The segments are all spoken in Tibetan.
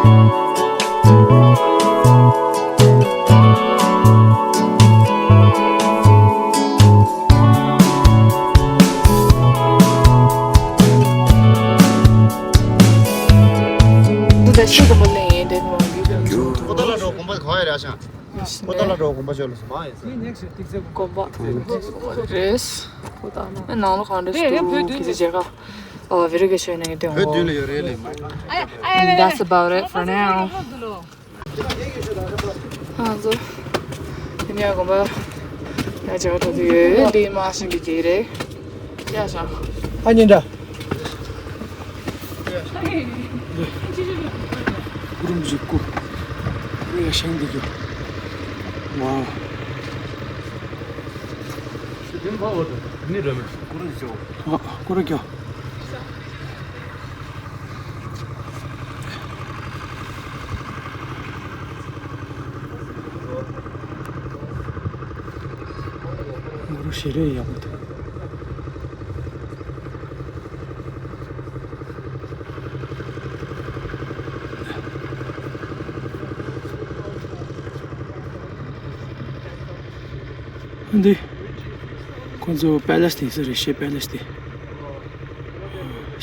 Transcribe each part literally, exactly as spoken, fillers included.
འདི་ད་ཤི་གོ་མ་ལེན་ཡིན་དེ་ནོ། པོ་ཏ་ལ་འགྲོ་དགོན་པ་ག་ཡ་ར་ཤང་། པོ་ཏ་ལ་འགྲོ་དགོན་པ་ཅོ་ལ་སོང་། དགོན་པ་རེད། ཨ་ནང་ལོགས་གང་འདྲ་ཞིག་འདུག་གི་ཟེར་བྱས་ཁ། ཨ་བི་རི་གེ་ཤོད་ནས་དེ་བོད་མདུན་ལ་ཡོད་རེད་ལེ་མ། That's about it for now. ང་ཚོ་དེ་ནས་དགོན་པ་ཡར་མཇལ་འགྲོ་གི་ཡོད། འདི་མ་ཤིང་གི་གེ་རེད། ཡ་ཤ། ཨ་ཉི་འདྲ། ཀུ་རུ་མི་ཞིག་ཀུ། ཀུ་རུ་ཡ་ཤང་འདི་གི། ཝའོ། ཨ་ཀུ་རུ་ཀྱོ། ཀུ་རུ་ཞེ་རེ་ཡག་པོ་འདུག་འདི་ཁོང་ཚོ་པེ་ལེ་སི་དེ་ས་རེད། ཤེ་པེ་ལེ་སི་དེ།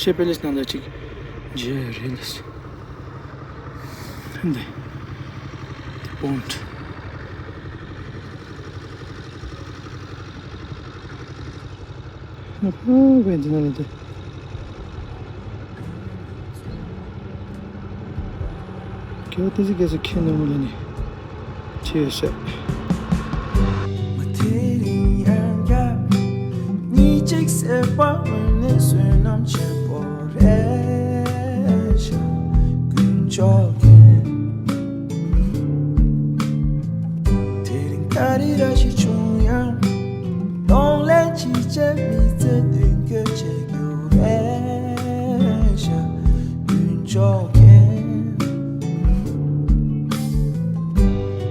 ཤེ་པེ་ལེ་སི་ནང་ལ་ཅིག་མཇལ་རེད་ལ། འདི་དེ་པོན་ཊི། ཧ་ཧ། བས་འདི་ན་ལ་དེ། ཁྱེད་ཏི་ཟི་གེ་སི་ཁྱེད་ནོར་མོ་ལ་ནི་ཆེ་ཤ། མ་དེ་རིང་ཡང་བསྐྱར་གཉིད་ཅིག་སད་པ་འོན་ནས་བསོད་ནམས་ཆེན་པོ་རེད་ཤག་དཀོན་མཆོག་མཁྱེན། དེ་རིང་ག་རེ་ར་ཞིག་བྱུང་ཡང་གདོང་ལེན་བྱེད་ཆེད་མི་ཚེ་མདུན་སྐྱོད་བྱེད་རྒྱུ་རེད་ཤག་དཀོན་མཆོག་མཁྱེན།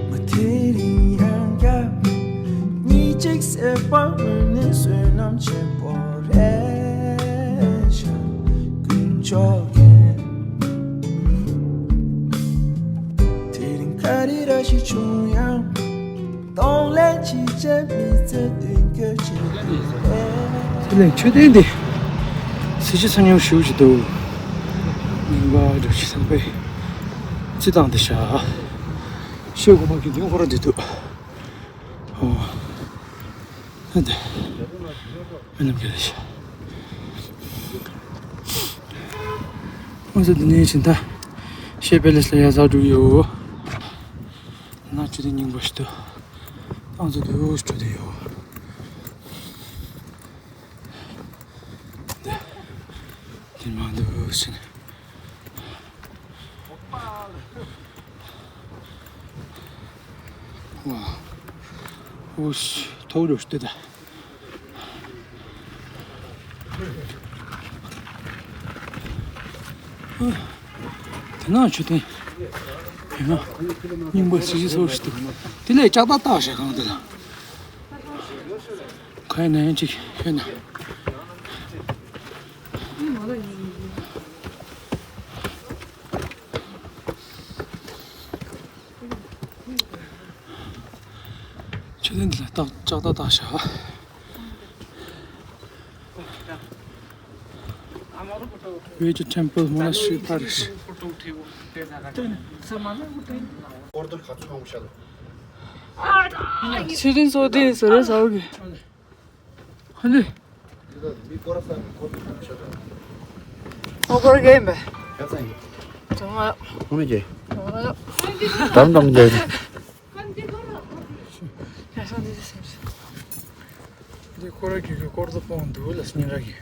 མ་དེ་རིང་ཡང་བསྐྱར་གཉིད་ཅིག་སད་པ་འོན་ནས་བསོད་ནམས་ཆེན་པོ་རེད་ཤག་དཀོན་མཆོག་མཁྱེན། དེ་རིང་ག་རེ་ར་ཞིག་བྱུང་ཡང་གདོང་ལེན་བྱེད་ཆེད་མི་ཚེ་མདུན་སྐྱོད་བྱེད་ཀྱི་རེད། དེ་ལས་མཆོད་རྟེན་འདི་གཟི་བརྗིད་ཆེན་པོ་ཞེ་པོ་ཅིག་འདུག་རྙིང་པ་འདྲ་ཞིག་བསམ་པའི་རྩི་སྟངས་འདི་ཤ། ཤེལ་སྒོ་མ་གི་མདུན་ཁོ་ར་འདི་འདུག་ཨོ། ཨ་འདི། མི་རྣམས་ཀྱི་རེ་ཞིག་ང་ཚོ་འདི་ནས་ཕྱིན་ད་ཤེལ་པེ་ལེ་སི་ལ་ཡར་འཛེགས་འགྲོ་གི་ཡོད། ན་ཆུ་དེ་རྙིང་པ་ཞིག་འདུག་ཨང་ཚོ་དུ་ཡོད་ཞིག་འགྲོ་དེ་ཡོད། འདི། འདི་མ་འདུག་ཕྱིན། ཝ། ཨུ་ཤི། ཐོག་རུ་ཤི་ད། དེ་ན་མཆོད་རྟེན། དེ་ན་རྙིང་པ་གཟི་བརྗིད་ཆེན་པོ་ཞིག་འདུག་དེ་ལས་ལྕགས་ཐག་བཏགས་ཤག་གང་དེ་ལ། ག་ཡིན་ན་ཡང་ཅིག་ཤོད་ན། མཆོད་རྟེན་འདི་ལ་ལྕགས་ཐག་བཏགས་ཤག Village Temple Monastery Parish. མཆོད་རྟེན་ཚོ་དེ་ཟེར་རེད་ཟེར་གི་ཧ་ལས། ཨོ་ཁོར་གེ་མེ། ཁྱབ་ཚང་ཡིན། ཚང་མ། ཁོ་མི་གེ། ཚང་མ། དམ་དམ་གེ། ཡ་ཤང་འདི་ཟེར། འདི་ཁོ་ར་གི་གི་སྐོར་དུ་སྤོང་འདུག་ལ་སྙིང་ར་གི།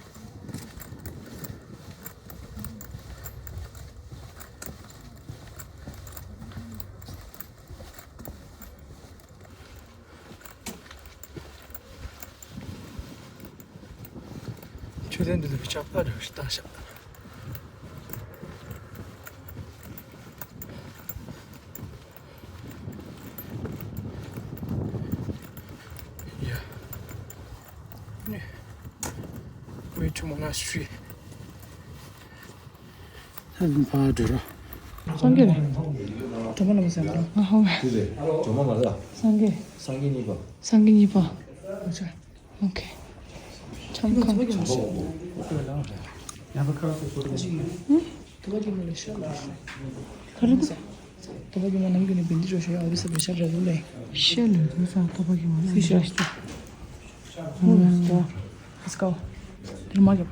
མཆོད་རྟེན་འདི་ལ་ལྕགས་ཐག་རེ་བཏགས་ཤག Yeah. Way to monastery. ད་ཕར་འགྲོ་རོགས། སངས་རྒྱས་རེད། སྒྲོལ་མ་བླ་མ་ཟེར་བ། ཨ་ཧོ། དེ་རེད། སྒྲོལ་མ་མ་རེད། སངས་རྒྱས། སངས་རྒྱས་གཉིས་པ། སངས་རྒྱས་གཉིས་པ། ཨོ་ཙི། ཨོ་ཁེ། ཆང་ཁང་། ག་རེ་འདུག་ག་རེ་འདུག་དུ་བ་གི་མ་ནམ་རྒྱུན་ནས་བེ་འདི་རོ་ཤ་ཡ་ཨོ་བི་ས་བེ་ཤ་ར་བུ་ལེ། ཤ་ལུ་བུ་ས་དུ་བ་གི་མ་ནམ་རྒྱུན་ནས། Let's go. དེར་མ་གྱོ།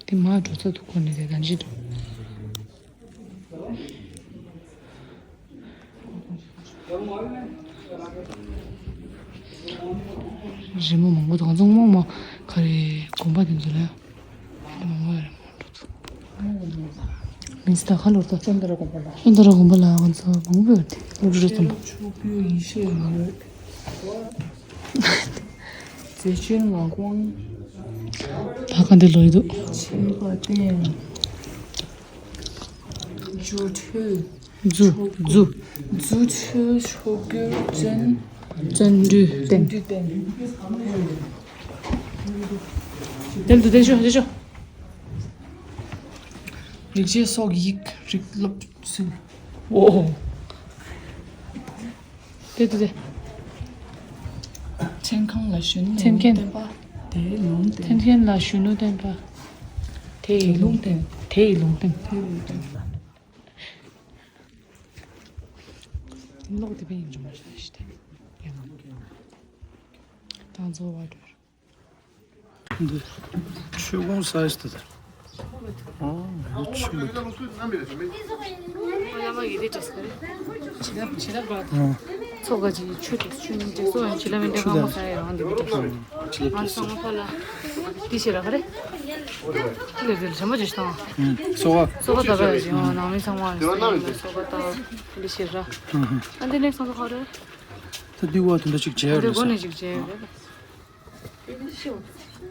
དེ་མ་འགྲོ་ཚ་དུ་ཁོ་ནས་དེ་ག་འཇི་དུ། རི་མོ་མང་པོ་དང་ཚོང་མང་མོ་ག་རེ་དགོན་པ་དེ་ཚོ་ལ་ཡང་མང་པོ་ཡོད་རེད་མང་འགྲོ་ཚུལ། མིན་སི་ད་ཁ་ལོར་ད་ཅོན་ཏ་ར་དགོན་པ་ལ། ཅོན་ཏ་ར་དགོན་པ་ལ་ང་ཚོ་མང་པོ་ཡོད་དེ་སློབ་ཕྲུག་རེ་ཚོམ་པ། ཆོས་བརྒྱུད་ཡེ་ཤེས་ཡོད། མཛེས་ཆེན་ངག་དབང་། ད་ག་འདི་ལོ་ཡི་འདུག་ཆེན་པ་བསྟན། རྫུ་འཕྲུལ། རྫུ། རྫུ། རྫུ་འཕྲུལ་ཆོས་བརྒྱུད་བཙན། བཙན་འདུལ་བསྟན། བཙན་འདུལ་བསྟན། དེར་དུ་དེ་ཤོ་དེ་ཤོ། རིག་བྱེད་སོགས་ཡིག་རིགས་སློབ་ཚུལ། ཨོ། དེ་དེ་དེ། མཚན་མཁན་ལ་གཞོན་ནུ་མཚན་མཁན། བསྟན་པ། དེའི་ལུང་བསྟན། མཚན་མཁན་ལ་གཞོན་ནུ་བསྟན་པ། དེ་ཡི་ལུང་བསྟན། དེ་ཡི་ལུང་བསྟན། དེ་ཡི་ལུང་བསྟན། ལོག་དེ་པའི་ཡིན་ཅུང་མ་ཤ་ཤི་ཏེ། ཡང་ན། ཏང་ཙོ་བ་དྲུར། འདི་ཆོས་གོང་སའི་ཟི་དེ། ཨོ། འདི་ཆུ་མོ་དེ། ཚོ་ག་ཅིག་ཆུ་དེ་ཆུ་ནི་དེ་སོ་ཡང་ཆི་ལ་མི་འདྲ་གང་མ་ས་ཡ་རང་འདི་མི་འདྲ། ང་སང་ཕ་ལ་འདི་ཤེས་ར་ག་རེ། ལེ་ལེ་རེ་མོ་ཅིག་བཏང་། སོ་ག་སོ་ག་ད་ག་ཡ་ཅིག་ནང་མི་ཚང་མ་ཡ་སོ་ག་ད་འདི་ཤེས་ར། ཨ་འདི་ནེག་སང་ཕ་ག་རེ། ད་འདི་བ་དེ་འདྲ་ཅིག་བྱས་རེད་ས། འདི་སྒོ་ནས་ཅིག་བྱས་རེད།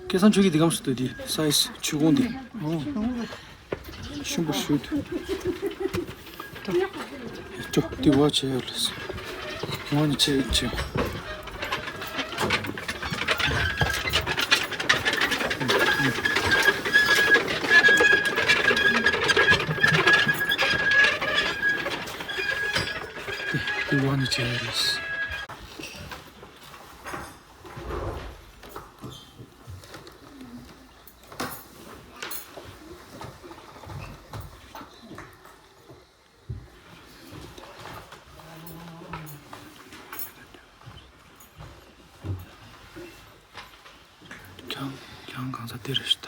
སྐལ་བཟང་ཆོས་ཀྱི་འདི་གམ་སུ་དུ་དེ་སའི་ཟི་ཆུ་གོང་དེ། ཨོ། ཤིང་པོ་ཤུད། ཅོ་དེ་བ་བྱས་ཡོད་ལ་སི། ང་ནི་ཆེ་ཆེ། དེ་དེ་བ་ནི་བྱས་ཡོད་ལ་སི། ཀྱང་ཀྱང་གང་ས་དེ་རེད་ཤི་ད།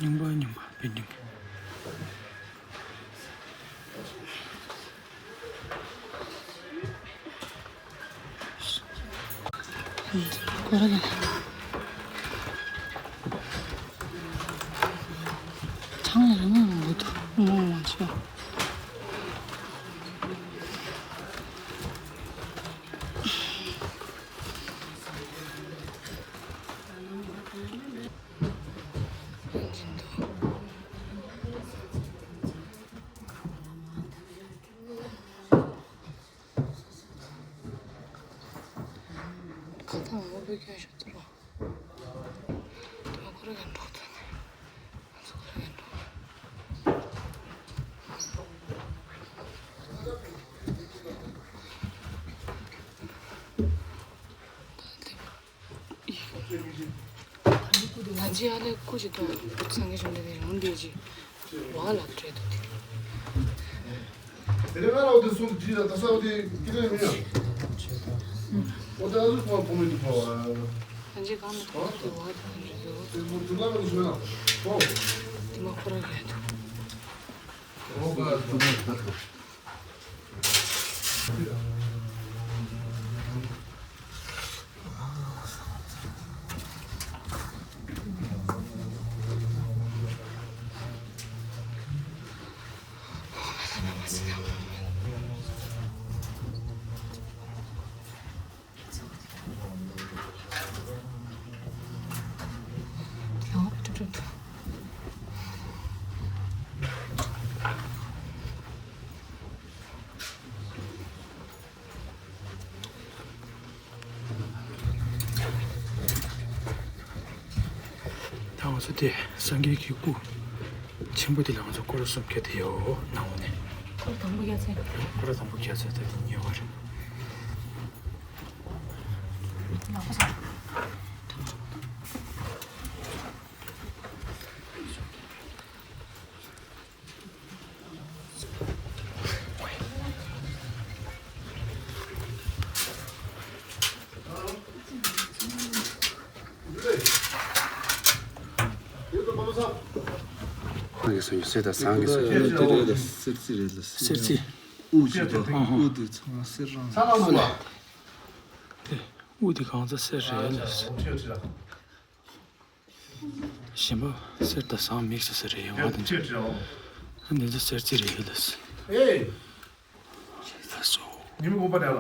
རྙིང་པ་རྙིང་པ་པེན་ཌིང་། ཁོ་ར་གི་ཐང་ལ་རི་མོ་མང་པོ་འདུག་མོ་མང་ཆེ། ཁ་ཐང་འོ་བོད་ཀྱི་ཤོག་ཚོ་རོ། དེ་མ་ཁོ་ར་གན་འགྲོ་ཐ་ནས། ང་ཚོ་ཁོ་ར་གན་འགྲོ། ད་དེ་བ། ང་ཚོའི་ཨ་ལས་སྐུ་ཅིག་དང་སངས་རྒྱས་བཅོམ་ལྡན་འདས་ཡོང་བསྡད་ཅིག་བ་ལ་སྤྲད་འདུག་དེ། དེ་རིང་ང་ལ་འོ་དེ་སུ་ཇི་ལ་ད་ས་འོ་དེ་ཀི་ལེ་མི་ཡ། འོ་དེ་ཨ་ཟུ་ཕོ་ཕོ་མི་དུ་ཕོ་བ། ང་ཚོའི་གང་ལ་ཐུག་དེ་བ་དེ་ཡོད། དེ་མོ་དུ་ལ་མི་དུ་ཤི་མེ་ལ་ཕོ། དེ་མ་ཁོ་ར་གི་ཡ་དུ། ཨོ་བ་དུ་མོ་ད་དུ། ད་ང་ དེ་སངས་རྒྱས་ཀྱི་སྐུ་ཆེན་པོ་དེ་ལ་ང་ཚོ་སྐོར་ར་གསུམ་བརྒྱབ་དེ་ཡོད་ནང་ནས། སྐོར་ར་དང་པོ་བརྒྱབ་ཚར། སྐོར་ར་དང་པོ་བརྒྱབ་ཚར། ད་དེ་ཉེ་བ་རེད། གསེར་རྩི་རེད་ལ། གསེར་རྩི། དབུ་ཅིག་དང་དབུ་དེ་ཚང་མ་གསེར་རང་། དབུ་དེ་གང་ཚ་གསེར་རེད་ལ། གཞན་པ་གསེར་དང་ཟངས་མིག་སི་ཟེར་རེད་ཡོང་བ་དང་། འདི་ཚོ་གསེར་རྩི་རེད་ལ། ཨེ། ལགས་སོ། ཉི་མ་དགོངས་པ་རེད་ལ།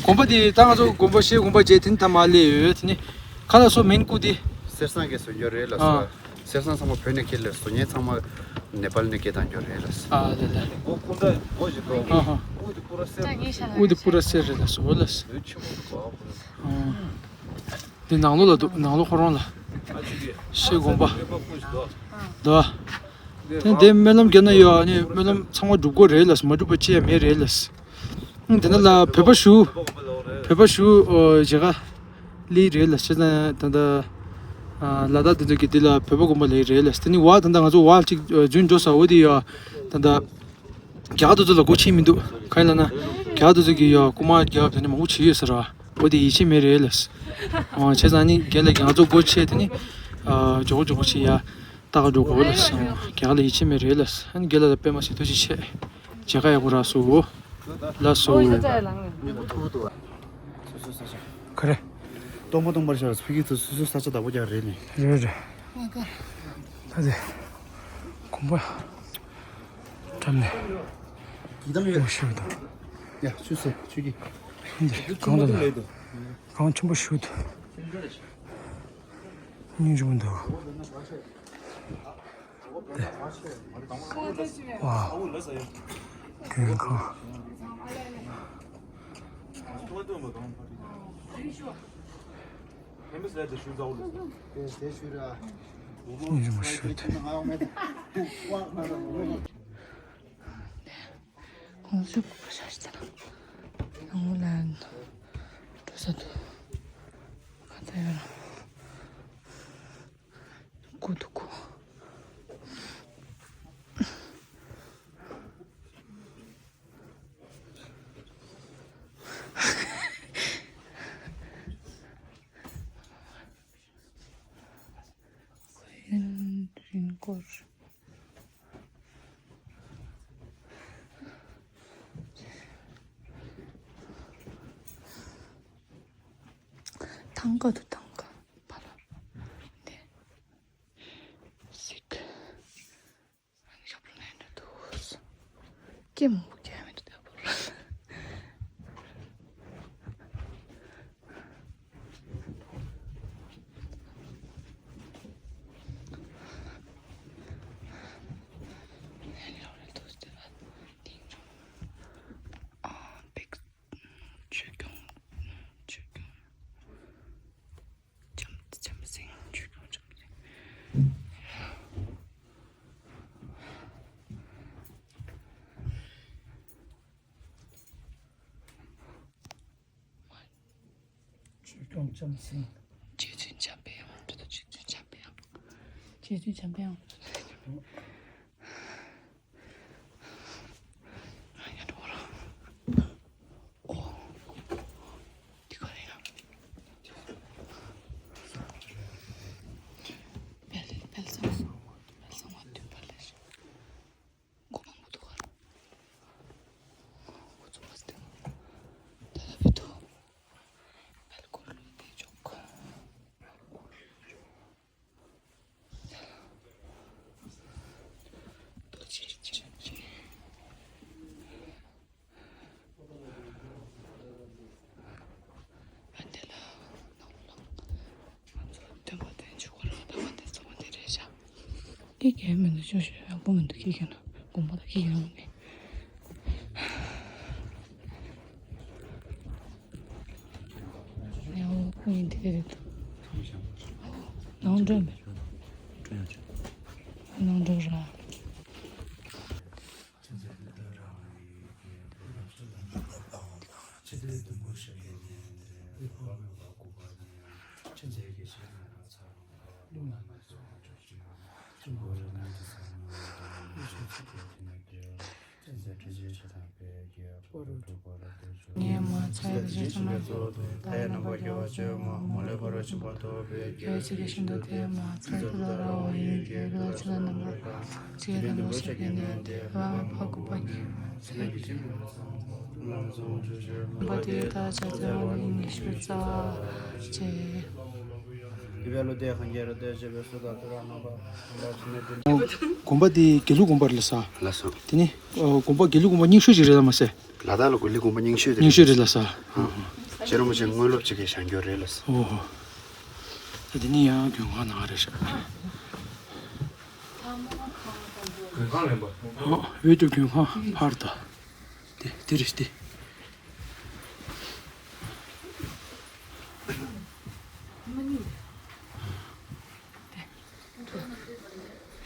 དགོན་པ་འདི་ད་ང་ཚོ་དགོན་པ་ཤེལ་དགོན་པ་བརྒྱད་དེ་ནི་ད་མ་སླེབས་ཡོད་དེ་ནི། ཁ་ལག་སོགས་མིན་སྐུ་འདི། གསེར་ཟངས་ཀྱི་བཟོ་འགྱུར་རེད་ལ་སོ། ཨ། གསེར་ཟངས་ཚང་མ་བོད་ནས་ཁྱེར་ལ་སོ། ངས་ཚང་མ་ནེ་པཱལ་ནས་སྐྱེལ་བཏང་རྒྱུ་རེད་ལ་སོ། ཨ་ལེ་ལེ། ཨ་ཧ། དབུ་དེ་པུ་ར་གསེར་རེད་ལ་སོ་ལ་སོ། ཨ། འདི་ནང་ལོགས་ལ་འདུག་ནང་ལོགས་ཁོ་རང་ལ། ཤེལ་དགོན་པ། འདུག་དེ་འདི་སྨོན་ལམ་རྒྱབ་ན་ཡོད། ཨ་ནི་སྨོན་ལམ་ཚང་མ་འགྲུབ་དགོས་རེད་ལ་སོ། མ་འགྲུབ་པ་ཅི་ཡང་མེད་རེད་ལ་སོ། ཨང་། དེ་ན་ལ་བོད་པ་ཞུ། བོད་པ་ཞུ། ཨོ། མཇལ་ཁ་ལི་རེད་ལ་སོ། ད་ད་ལ་དྭགས་དེ་ཚོ་གི་དེ་ལ་བོད་པ་དགོན་པ་ལི་རེད་ལ་སོ། དེ་ནི་བ་ད་ད་ང་ཚོ་བ་གཅིག་རྫུན་འགྲོ་ས་འོ་དེ་ཡོད། ད་ད། རྒྱ་གར་དེ་ཚོ་ལ་སྒོ་ཕྱེ་མི་འདུག་གང་ཡིན་ལབ་ན། རྒྱ་གར་དེ་ཚོ་གིས་ཡ་རྐུ་མ་རྒྱག་དེ་ནི་མང་པོ་བྱེད་ཡོད་ས་ར། འོ་དེ་ཡིད་ཆེས་མེད་རེད་ལབ། ཨོ། བྱས་ཙང་ནི་རྒན་ལགས་ཀྱིས་ང་ཚོ་སྒོ་ཕྱེ་དེ་ནི། ཨ། མགྱོགས་པོ་མགྱོགས་པོ་བྱེད་ཡ། ལྟ་ག་འགྲོ་དགོས་ལབ་སོང་། རྒྱ་གར་ལ་ཡིད་ཆེས་མེད་རེད་ལབ། ཨ་ནི་རྒན་ལགས་ལ་དཔེ་མ་སྲིད་ཐུགས་རྗེ་ཆེ། མཇལ་ཁ་ཡག་པོ་རག་སོང་། ལགས་སོ། ཨོ། ཡ་ཙ་ཡ་ལང་ནི། སོ་སོ་ས་ཆ། ག་རེ། སྟོང་པ་སྟོང་པར་ཤར་ཕ་གི་ཚོ་སོ་སོ་ས་ཆ་བདག་པོ་རྒྱག་རེད་ནི། རེད་རེད། ད་དེ། གོམ་པ། འགྲམ་ནས། ཡི་དམ་ཡོད། མོ་ཤི་བ་དང་། ཡ་ཆུ་སེ་ཆུ་གི། འདི་གང་དུ་ལ། གང་ཆེན་པོ་ཤི་བ་དང་། སྙིང་རྗེ་པོ་འདུག་ཝ། རྒན་ཁང་། ཉི་མ་ཤོད་དེ། ཁོང་ཚོས་བུ་ཤ་ཤི་ད་ལ། ནང་ལ་འགྲོ་ས་འདུག་ག་ད་ཡོད་ར། སྒུག་འདུག་གོ། ཡུན་རིང་སྐོར། ཐང་ག་དུ་ཐང་ག་བ་ལ་དེ་སིག་ཞབས་བྲོ་ནས་འདྲ་འདུག་སྐྱེ་མོ་སྐྱེ་མི་འདུག་ད་བུ་ར། ལྕམ་ལྕམ་སྲིང་ཆོས་སྐྱོང་ལྕམ་སྲིང་། ཆོས་སྐྱོང་ལྕམ་སྲིང་། རྗེ་བཙུན་འཇམ་པའི་དབང་ཕྱུག་དང་། རྗེ་བཙུན་འཇམ་པའི་དབང་ཕྱུག་དང་། རྗེ་བཙུན་འཇམ་པའི་དབང་ཕྱུག་དང་། ཨ་དེ་ལ་ནང་ལོགས་ང་ཚོ་སྟོན་པ་དེ་ཆུ་ཁོ་རང་ལྟ་བ་དེ་ཚོ་བ་དེ་རེད་ཤག་ཀི་ཀི་མི་འདུག་ཤོ་ཤོ་ཡག་པོ་མི་འདུག་ཀི་ཀི་ནང་དགོན་པ་ལ་ཀི་ཀི་ཡོང་ནས། ཡང་ཁོ་ཡིན་དེ་རེད་འདུག་ཨོ། ནང་འགྲོ་མེད། ནང་འགྲོ་ར། ངས་མ་ཚད་རྗེས་སུ་མ་ད་ཡང་རྣམ་པར་དགེ་བ་བཅོས་མ་མ་ལུས་བར་ཆད་པ་ཐོབ་པའི་རྒྱལ་སྲས་ཀྱི་ཞིང་དུ་དེ་མ་ཚད་ཀྱི་ལ་ར་བ་ཡི་གེ་ཀླ་ཆེ་ལ་རྣམ་པར་ཅི་ཡང་དང་པོ་ཞིག་གི་ནས་དེ་བ་ཕ་གུ་པ་གི་བ་དེ་ད་ཆ་ཚེ་བ་ལ་ཉི་ཤུ་རྩ་བ་བཅས། དགོན་པ་དེ་དགེ་ལུགས་དགོན་པ་རེད་ལ་ས། ལགས་སོ། དེ་ནི་ཨ་དགོན་པ་དགེ་ལུགས་དགོན་པ་རྙིང་ཤོས་ཅིག་རེད་ལ་མ་ཟད། ལ་དྭགས་ལ་དགེ་ལུགས་དགོན་པ་རྙིང་ཤོས་དེ་རྙིང་ཤོས་རེད་ལ་ས། ཨ། རྗེ་རིན་པོ་ཆེ་དངོས་སློབ་ཅིག་གི་བཞེངས་རྒྱུ་རེད་ལ་ས། ཨོ་ཧོ། ད་དེ་ནི་ཡང་མགོན་ཁང་ནང་རེད་ཤག་མགོན་ཁང་ལེན་པ། ཨོ་འོས་སྒྲུབ་མགོན་ཁང་ཕར་ད། དེ་དེ་རེད་དེ།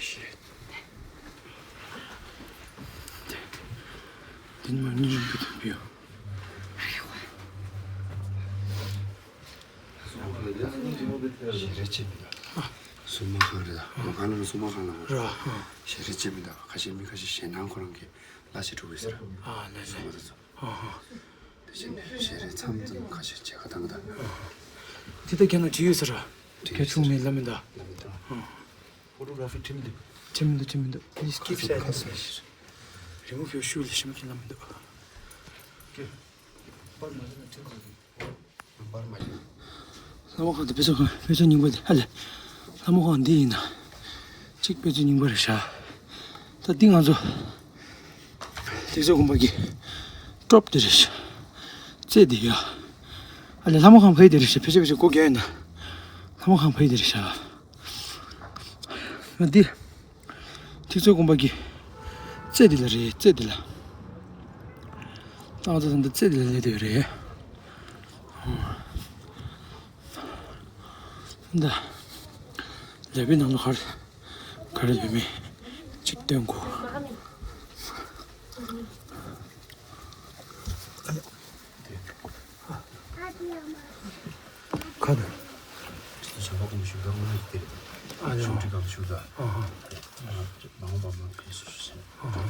ཤེས། དེ་ནི་མ་ནི་རིང་པོ་དང་བིའུ། ཞལ་རས་ཅན་མི་འདུག་སྲུང་མ་ཁང་རེད་ད། མ་ཁང་ལ་སྲུང་མ་ཁང་ལ་ར། ཞལ་རས་ཅན་མི་འདུག་ཁ་ཤས་མི་ཁ་ཤས་ཞེད་སྣང་ཁོ་རང་གི་ལ་ཞིག་འགྲོ་གི་ཟེར། ཨ་ལས་ལས། སྲུང་མ་དེ་ཚོ། ཨ་ཧ། དེ་བཞིན་ཞལ་རས་མཚམས་མཚམས་ཁ་ཤས་མཇལ་ཁ་བཏང་གི་འདུག་དེ་ལྟ་ཁྱེད་རང་བྲིས་ཡོད་ཟེར། བྲིས་ཡོད་ཟེར། ཁྱེད་ཆུང་མེད་ལ་མི་འདའ། ལ་མི་འདའ། ཕོ་ཊོ་གྷ་ར་ཕི་ཁྲིམས་འདུག་ཁྲིམས་འདུག་ཁྲིམས་འདུག Please keep silence. རི་མོ་བེད་ཤུགས་ལས་ཤི་མ་ཁྱེད་ལ་མི་འདུག་པར་མ་ལེན་ན་ཁྲིམས་འདུག་པར་མ་ལེན། ལྷ་མོ་ཁང་དུ་དཔེ་ཚོང་ཁང་དཔེ་ཚོང་རྙིང་པ་དེ་ཨ་ལས། ལྷ་མོ་ཁང་འདི་ཡིན་ན། གཅིག་དཔེ་ཚོང་རྙིང་པ་རེད་ཤག་ད་འདི་ང་ཚོ། ཐེག་མཆོག་དགོན་པ་གི་ཊོབ་དེ་རེད་ཤག་རྩེ་དེ་ཡ། ཨ་ལས་ལྷ་མོ་ཁང་ཕ་ཡི་དེ་རེད་ཤག་ཕལ་ཆེར་ཕལ་ཆེར་སྒོ་རྒྱག་ཡོད་ན། ལྷ་མོ་ཁང་ཕ་ཡི་དེ་རེད་ཤག་ང་འདི། ཐེག་མཆོག་དགོན་པ་གི་རྩེ་འདི་ལ་རེད་རྩེ་འདི་ལ། ང་ཚོ་ད་ལྟ་རྩེ་འདི་ལ་སླེབས་བསྡད་ཡོད་རེད། འདི། ལས་པའི་ནང་ལ་ག་རེ་ག་རེ་ཡོད་མེད་ཅིག་སྟོན་དགོས། ཁ་དང་། བྱམས་པ་སྒོམ་ཞུ་དང་དངོས་གནས་དེ་རེད། ཨ་ཡོ། ཆུང་འདྲི་གང་ཞུ་དང་། ཨ་ཧ། མ་འོངས་པ་མ་ཕེབས་སུ་ཞུ་ཟེར། ཨ་ཧ།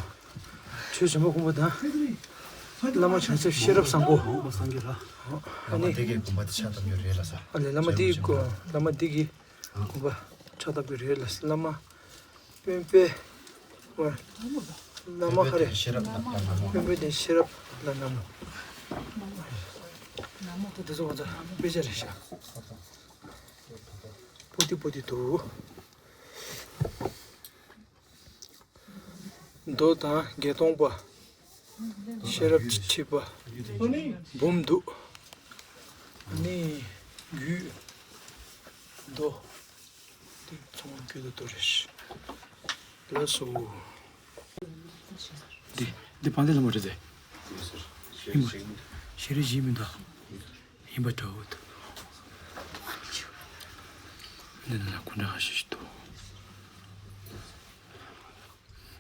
ཆོས་བྱམས་པ་སྒོམ་པ་དང་། བླ་མ་བྱང་ཆུབ་ཤེས་རབ་བཟང་པོ། མ་འོངས་པ་སངས་རྒྱས་ལ། བླ་མ་དེ་གའི་དགོན་པ་དེ་ཕྱག་བཏབ་ཡོད་རེད་ལ་ས། ཨ་ལས་བླ་མ་དེ་གི་བླ་མ་དེ་གི་དགོན་པ་ཕྱག་བཏབ་ཡོད་རེད་ལ་ས་བླ་མ། དཔོན་པོའི། བླ་མ་ཁ་རེ། དཔོན་པོ་དེ་ཤེས་རབ་ལ་ན་མོ། ད་དེ་ཚོ་ང་ཚོ་དཔེ་ཆ་རེད་ཤག་པོ་ཏི་པོ་ཏི་འདུག་མདོ་དང་བརྒྱད་སྟོང་པ། ཤེས་རབ་ཀྱི་ཁྲིད་པ། འབུམ་འདུག་ནི། རྒྱུད། མདོ། འདི་ཚང་མ་རྒྱུད་དུ་དོར་རེ་ཤི། ལགས་སོ། འདི་འདི་བང་སྡེ་ལྷ་མོ་རེད་དེ། ཡིན་པ། ཞལ་རས་བཞི་མི་འདུག་ཡིན་པ་འདྲ་བོ་འདུག་འདི་ནང་ལ་སྐུ་འདྲ་ཁ་ཤས་ཤིག་འདུག་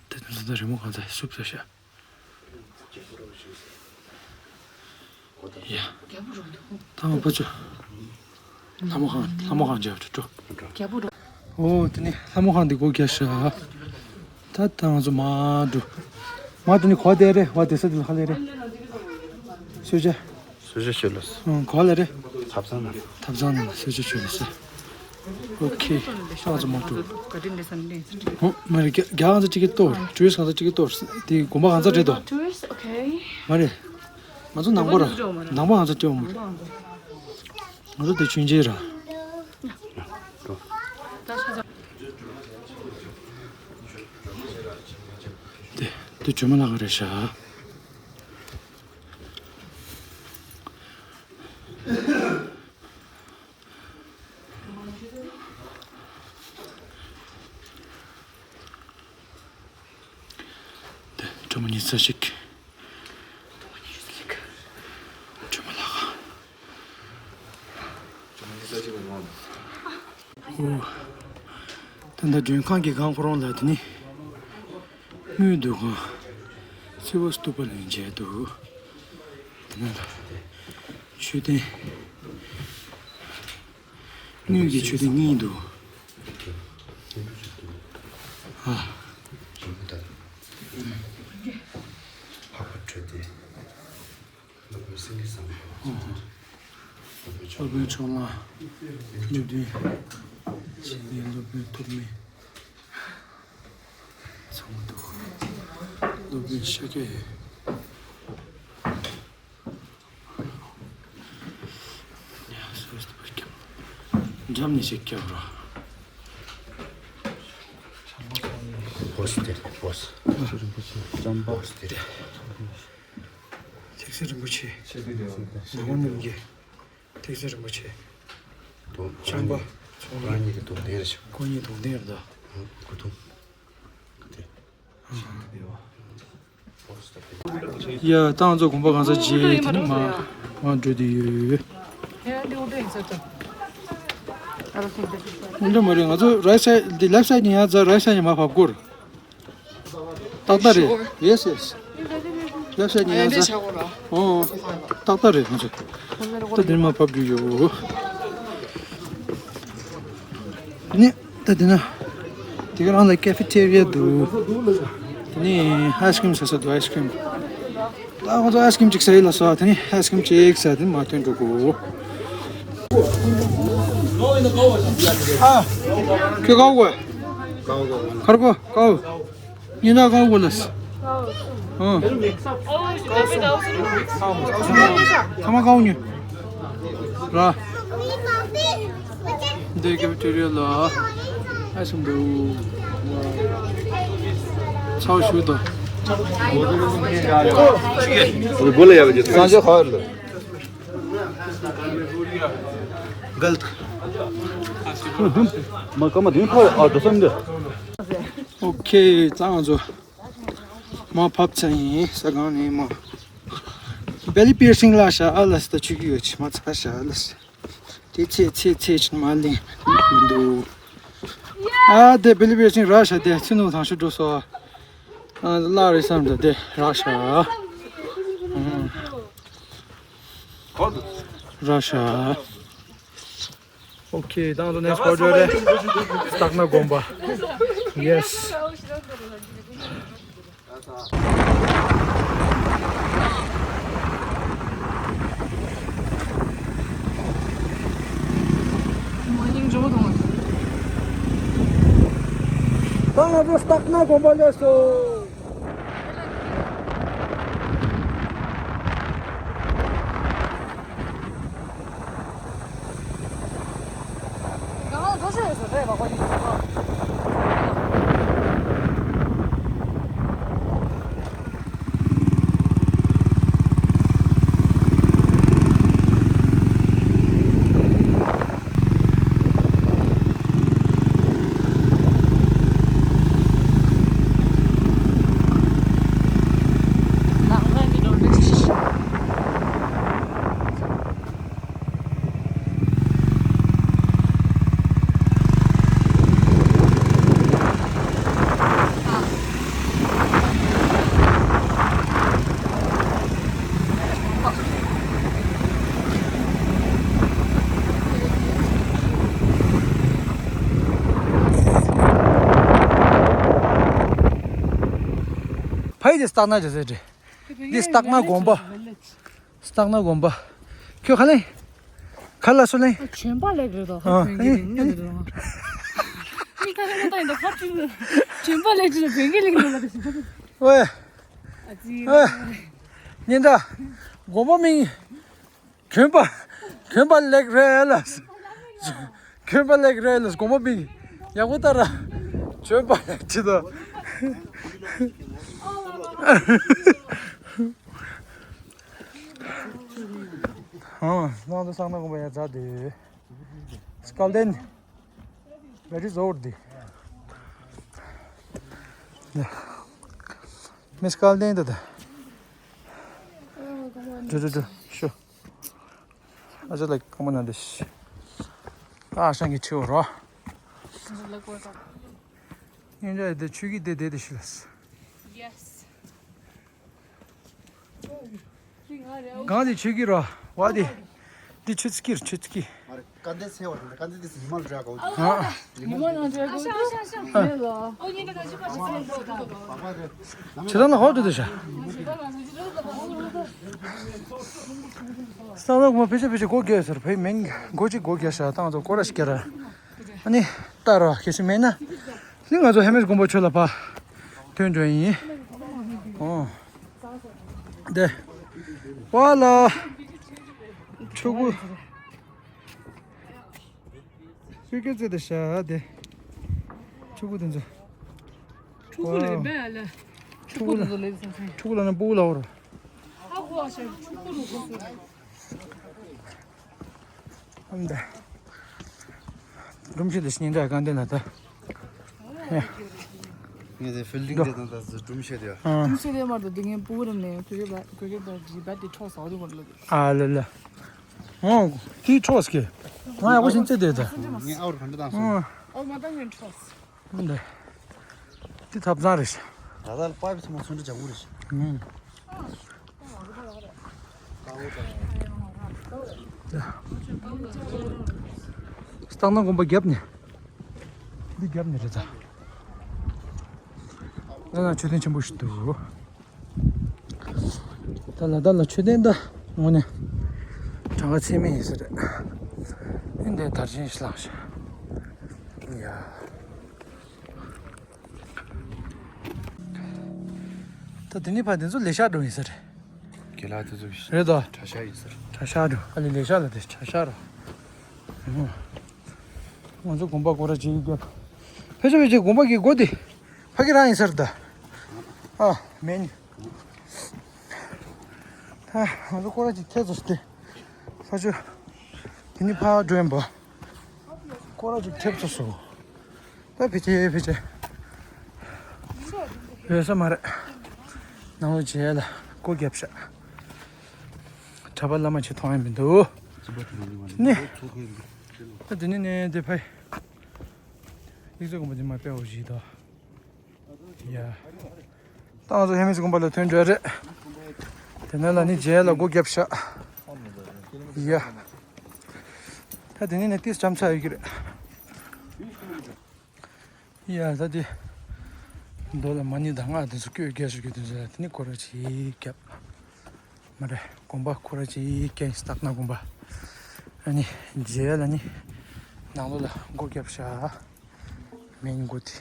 དེ་ཚོ་ད་རི་མོ་གང་ཚ་སུབ་ཚ་ཤག་ཡ། ད་ང་པ་ཚོ། ལྷ་མོ་ཁང་ལྷ་མོ་ཁང་མཇལ་བར་འགྲོ། ཨོ་དེ་ནི་ལྷ་མོ་ཁང་འདི་སྒོ་རྒྱག་ཤག་ད་ད་ང་ཚོ་མར་འགྲོ། མར་དེ་ནི་གོ་བདེ་རེད་བ་དེ་ས་དེ་ལ་ཧ་ལས་རེད། གསོལ་ཇ། གསོལ་ཇ་ཞུ་ལ། ཨང་གོ་ལ་རེད། ཐབ་ཚང་ན། ཐབ་ཚང་ན་གསོལ་ཇ་ཞུ་ལ་ས། ཨོ་ཁེ། ད་ང་ཚོ་མར་འགྲོ། ཨོ་མ་རེད་རྒྱ་རྒྱ་ང་ཚོ་ཊི་ཀེ་ཊི་གཏོར་ཊུ་རི་སི་ཊི་ང་ཚོ་ཊི་ཀེ་ཊི་གཏོར་དེ་དགོན་པ་གང་ཚ་རེད་དོ། Tourist, okay. མ་རེད། ང་ཚོ་ནང་པ་ར། ནང་པ་ང་ཚོ་སྐྱོ་མོ། ང་ཚོ་དེ་ཆུང་ཆེ་ར། དེ་དེ་ཇོ་མོ་ལགས་རེད་ཤག་དེ་ཇོ་མོ་ཉི་ཤུ་རྩ་གཅིག་ཇོ་མོ་ལགས། ཇོ་མོ་ཉི་ཤུ་རྩ་གཅིག་ལ་ངོ་། ཨོ། ད་ལྟ་མགྲོན་ཁང་གི་སྒང་ཁོ་རང་ལ་དེ་ནི་དངུལ་འདུ་ཁང་། སིལ་བར་སྟུ་པ་ལ་མཇལ་འདུག་དེ་ནི་ལ་མཆོད་རྟེན། དངུལ་གྱི་མཆོད་རྟེན་གཉིས་འདུག་ཨ། འཕགས་པ་སྤྲུལ་སྐུ། སློབ་དཔོན་སེང་གེ་བཟང་པོ། སློབ་དཔོན་ཕྱོགས་སློབ་དཔོན་མཆོག་དམན། སློབ་དཔོན་ཆེན་པོ། སློབ་དཔོན་ཐོགས་མེད། ཚང་མ་འདུག་སློབ་དཔོན་ཤཱཀྱ་ཡོད། འགྲམ་ནས་ཞིག་སྐྱོབ་རོགས། བོ་སི་དེ་རེད། བོ་སི། ལྕམ་པ་བོ་སི་དེ་རེད། ཐེག་ཆེན་རིན་པོ་ཆེ། ནག་པོ་རྣམ་རྒྱལ། ཐེག་ཆེན་རིན་པོ་ཆེ། དུང་ལྕམ་པ། ཁོང་གཉིས་ཀྱི་དུང་ལྡན་རེད་ཤག་ཁོང་གཉིས་དུང་ལྡན་རེད་ད། སྐུ་གདུང་། དེ། ཡ། ད་ང་ཚོ་དགོན་པ་གང་ས་མཇལ། དེ་ནས་མར་མར་འགྲོ་བསྡད་ཡོད། འདི་མ་རེད། ང་ཚོ་རའིཊ་སའིཌ་འདི་ལེཕཊ་སའིཌ་ནས་ཡར་འཛེགས། རའིཊ་སའིཌ་ནས་མར་བབས་དགོས་རེད། ཏག་ཏག་རེད། Yes, yes. ལེཕཊ་སའིཌ་ནས་ཡར་འཛེགས། ཨོ། ཏག་ཏག་རེད། ང་ཚོ་ད་འདི་ནས་མར་བབས་རྒྱུ་ཡོད། ནི། ད་འདི་ན། དེ་ག་རང་ལ་ཀེ་ཕེ་ཊེ་རི་ཡ་འདུག་དེ་ནས་ཨའི་སི་ཀྲིམ་ཟ་ས་འདུག་ཨའི་སི་ཀྲིམ། ད་ཁོ་ཚོ་ཨའི་སི་ཀྲིམ་གཅིག་ཟ་ཡིན་ལབ་སོང་། དེ་ནས་ཨའི་སི་ཀྲིམ་གཅིག་ཟ། དེ་ནས་མར་ཐོན་འགྲོ་དགོས། ཨ། ཁྱོད་ག་བར་གོ། གར་གོ་ག་བར། ཉིན་ལ་ག་བར་གོ་ལབ། ཨ། ཐ་མ་ག་བར་ཉོས། ར། འདི་ཀེ་ཕེ་ཊེ་རི་ཡ་ལ་ཨའི་སི་ཀྲིམ་འདུག་ཚ་བོ་ཞུ་དང་། སངས་རྒྱས་ཁ་བར་ལ། གལ། མ་ཀ་མ་དེ་ཕར་ཨ་འགྲོ་བསམ་འདི། ཨོ་ཁེ། ད་ང་ཚོ་མར་བབས་ཚར་ཡིན། ས་སྒང་ནས་མར། བེ་ལི་པིར་སིང་ལབ་ཤག་ཨ་ལས། ད་ཆུ་རྒྱུས་ཡོད་ཆི་མ་ཚ་ཤག་ཨ་ལས། དེ་ཚེ་ཚེ་ཚེ་ཕྱིན་མ་ལེན་མི་འདུག་ཨ་དེ་བེ་ལི་པིར་སིང་རག་ཤག་དེ་ཚེ་ནུ་ཐང་ཤུ་འགྲོ་སོ། ཨ་བརླག་རེད་བསམ་ད་དེ་རག་ཤག་ཨ། རག་ཤག་ཨོ་ཁེ། ད་ང་ཚོ་ནེགསི་སྤོཊ་ཡོད་རེད། སྟག་སྣ་དགོན་པ། ཡེ་སི། ད་ང་ཚོ་སྟག་སྣ་དགོན་པ་སླེབས་སོང་། ཕ་ཡི་དེ་སྟག་སྣ་ཇ་ཟེར་རེད། འདི་སྟག་སྣ་དགོན་པ། སྟག་སྣ་དགོན་པ། ཁྱོད་ག་ལེ། ག་ལ་སོ་ལེ། ཨ། བྱོན་པ་ལེགས་རེད་དོ། ཨ། བོན་གྱི་ཨེ། གླིང་ནོ་རེད་དོ། མི་ཁ་ཁ་ད་ཡིན་དོ་ཁ་ཅིག་བྱོན་པ་ལེགས་རེད་དོ། བོན་གྱི་གླིང་ནོ་ལ་དེ་ཞིག་ཨོའེ། ཨ་ཙི། ཨ། ཉིན་ད། དགོན་པ་མིང་། བྱོན་པ། བྱོན་པ་ལེགས་རེད་ལ། བྱོན་པ་ལེགས་རེད་ལ། དགོན་པ་མིང་། ཡག་པོ་ལྟར། བྱོན་པ་ལེགས་ཅི་དོ། ཨང་། ནང་དུ་སང་ན་དགོན་པ་ཡ་ཛ་དེ། སྐལ་ལྡན། བེ་རི་ཛོར་དེ། མི་སྐལ་ལྡན་དུ་ད། འགྲོ་འགྲོ་འགྲོ་ཤོ། ཨ་ཅག་ལགས་གང་མ་ན་འདི་ཤི། ཨ་ཧྲང་གི་ཆེའོ་རོ། སྙན་གྲགས་དེ་ཆོས་ཀྱི་སྡེ་སྡེ་དེ་ཞིག་ལ། Yes. གང་དེ་ཆོས་ཀྱི་རོ། བ་དེ། འདི་ཆོས་ཚིག་གི་རོ། ཆོས་ཚིག་གི། ཀ་འདི་ཚེ་བ་དང་ཀ་འདི་དེ་ཉི་མ་འདྲ་གོ། ཉི་མ་ནང་འདྲ་གོ། ཁྱེད་རང་ལ་ཧོབ་ཏུ་དུ་ཤ། ས་ལག་མ་ཕེ་ཤ་ཕེ་ཤ་སྒོ་རྒྱག་ཟེར། ཕེ་མིན་སྒོ་གཅིག་སྒོ་རྒྱག་ཤ་བཏང་ཚོ་སྐོར་ར་ཞིག་རྒྱག་ར། ཨ་ནི་ལྟ་རོགས་གལ་སྲིད་མེད་ན། ལི་ང་ཚོ་ཧེ་མེས་དགོན་པ་ཆོས་ལ་ཕ་ཐོན་འགྲོ་ཡིན། ཨོ། དེ། ཝ་ལ། ཕྲུ་གུ། ཕྲུ་གུ་ཚོ་དེ་ཤ་དེ། ཕྲུ་གུ་དེ་ཚོ། ཕྲུ་གུ་ལས་ཝའོ། མེད་ལ། ཕྲུ་གུ་དེ་ཚོ་ལས་སོང་སོང་། ཕྲུ་གུ་ལ་ནི་སྤུ་གུ་ལ་འོ་རོ། ཨ་ཁོ་ཨ་ཤ་ཕྲུ་གུ་རུ་ཁོ་སོང་། ཨམ་ད། སྒྲུང་བཤད་དེ་སྙིང་འདྲ་གང་དེ་ན་ད། ངས་དེ་ཕིལ་ལིང་དེ་དང་ད་སྒྲུང་བཤད་དེ། ཨ། སྒྲུང་བཤད་དེ་མར་དུ་དེ་ངའི་སྤུ་གུ་རེ་མེད་ཁོ་རེ་བ་ཁོ་རེ་བ་རི་བ་དེ་འཕྲོག་ཟ་འོ་དེ་མར་ལ་དེ། ཨ་ལ་ལ། ཨོ། དེ་འཕྲོག་སྐྱེ། ང་ཡག་པོ་ཞིག་རྩེ་དེ་ད། ངས་ཨའོ་རུ་ག་འདྲ་དང་སོང་། ཨོ། ཨོ་མ་ད་ངས་འཕྲོག་འདི། འདི་ཐབ་ཚང་རེད་ཤག་ད་ལྟ་པ་བི་ཚང་མ་ཚོན་ཁྲ་ལྗང་གུ་རེད་ཤག་ཨུམ། སྟག་སྣ་དགོན་པ་རྒྱབ་ནས། འདི་རྒྱབ་ནས་རེད་ད། ད་ན་མཆོད་རྟེན་ཆེན་པོ་ཞིག་འདུག་ད་ལ་ད་ལ་མཆོད་རྟེན་ད་ངོ་ནས་གྲངས་ཀ་ཚད་མེད་ཡིན་ས་རེད། ཨིན་དེ་དར་ཆེན་ཞིག་ལངས་ཤག་ཡ། ད་དེ་ནས་ཕར་དེ་ཚོ་ལས་ཤག་འགྲོ་ཡིན་ས་རེད། དགེ་ལགས་དེ་ཚོ་རེད་དོ། གྲྭ་ཤག་ཡིན་ས་རེད། གྲྭ་ཤག་འགྲོ། ཨ་ལས་ལས་ཤག་ལ་དེ་གྲྭ་ཤག་རོ། ང་ཚོ་དགོན་པ་སྐོར་ར་ཅིག་རྒྱབ། ཕལ་ཆེར་ཕལ་ཆེར་དགོན་པ་གི་སྒོ་དེ་ཕ་གི་རང་ཡིན་ས་རེད་ད། ཨ་མེན། ད་ང་ཚོ་སྐོར་ར་ཅིག་ཐེབས་ཚོ་སྟེ། ཕ་ཆུ། དེ་ནི་ཕ་འགྲོ་ཡིན་པ། སྐོར་ར་ཅིག་ཐེབས་ཚོ་སོ། ད་ཕི་ཅེ་ཕི་ཅེ། ཡོད་ས་མ་རེད། ནང་ལོགས་མཇལ་ལ་སྒོ་བརྒྱབ་ཤག་གྲྭ་པ་བླ་མ་ཅིག་མཐོང་ཡ་མི་འདུག་ནི། ད་དེ་ནི་ནས་དེ་ཕ། ཡིག་ཚོགས་དགོན་པ་དེ་མ་དཔེ་འོ་བཞི་དོ། ཡ། ད་ང་ཚོ་ཧེ་མིས་དགོན་པ་ལ་ཐོན་འགྲོ་རེད། དེ་ནས་ལ་ནི་མཇལ་ལ་སྒོ་བརྒྱབ་ཤག་ཡ། ད་དེ་ནས་ནི་ཏིས་འཇམ་ཚ་ཡོད་ཀྱི་རེད། ཡ་ད་དེ། མདོ་ལ་མ་ཎི་དང་སྔགས་དེ་ཚོ་བཀོད་རྒྱ་ཞུ་རྒྱུ་དེ་ཚོ་ལ་དེ་ནི་སྐོར་ར་ཅིག་བརྒྱབ། མ་རེད། དགོན་པ་སྐོར་ར་ཅིག་བརྒྱབ། སྟག་སྣ་དགོན་པ། ཨ་ནི་མཇལ་ལ་ནི་ནང་ལོགས་ལ་སྒོ་བརྒྱབ་ཤག་མེན་སྒོ་དེ།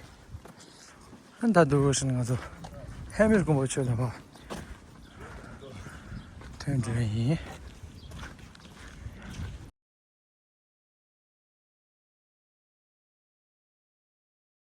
ཨ་ད་དུ་ཞིག་ང་ཚོ་ཧེ་མིས་དགོན་པ་ཆོས་ལ་ཕ་ཐོན་འགྲོ་ཡིན།